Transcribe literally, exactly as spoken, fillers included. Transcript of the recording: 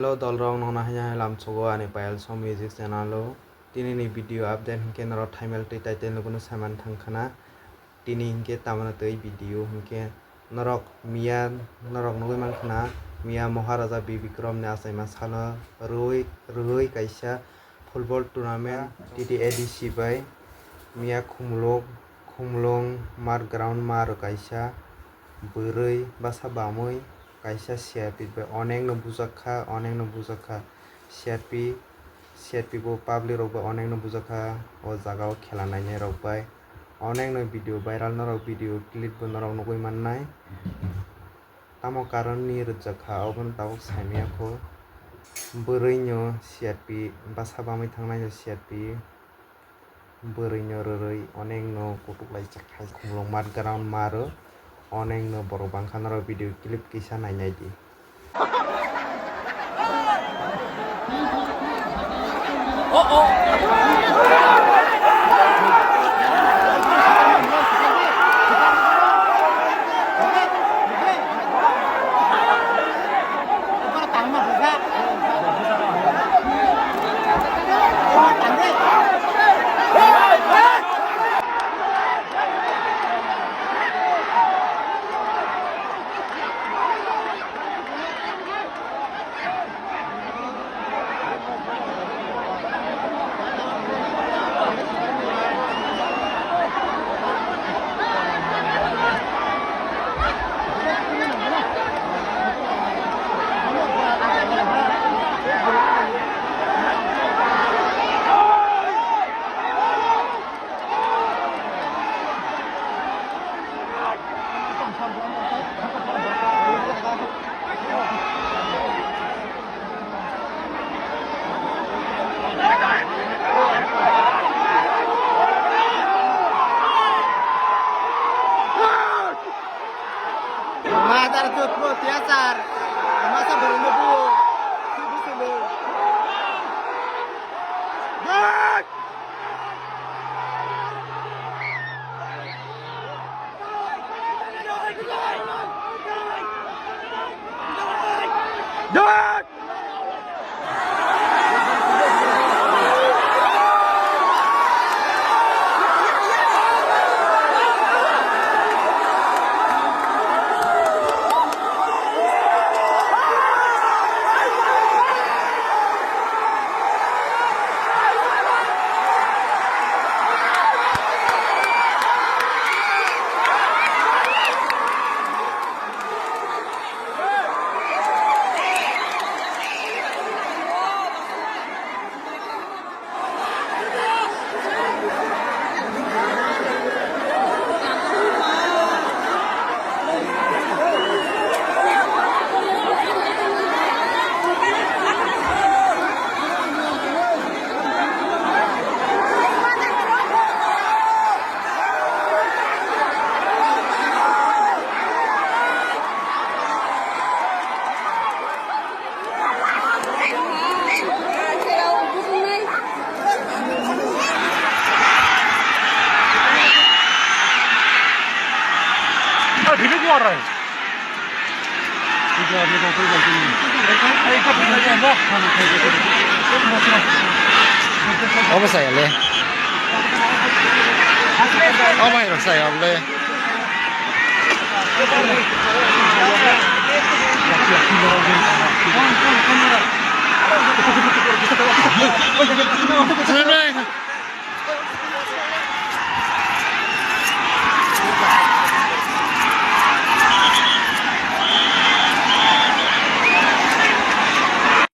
Hello dolrok, nono haino hai lamsogo ani Payal Song Music channel o. Tini ni video update hinkhe norok thumbnail tei title no kunu saiman thangkhana. Tini hinkhe tamoni twi video hinkhe norok miya, norok nugwi mankhana, miya Maharaja Bir Bikram ni achaima salo rwui, rwui kaisa football tournament T T A D C bai miya Khumulwng, Khumulwng Mark ground maro kaisa bwrwi bwsa bamwi kaisa C R P bai onekno bujakha, onekno bujakha. C R P, C R P bo public rok bai onekno bujakha o jaga o khela nainai rok bai. Onekno video viral norok video clip bo norok nugwi mannai. Tamo karon ni rwjakha obono tabuk saimaya kho. Bwrwi no C R P bwsa bamwi thangnai no C R P. Bwrwi no rwrwi onekno kutuk lai chakha Khumulwng Mark ground maro. Onekno borok bangkha norok video clip kisa nainai di. Madar tu pro tiasar. Masa baru nunggu. Sini sini. Obo saya le. Obo hai rok saya le.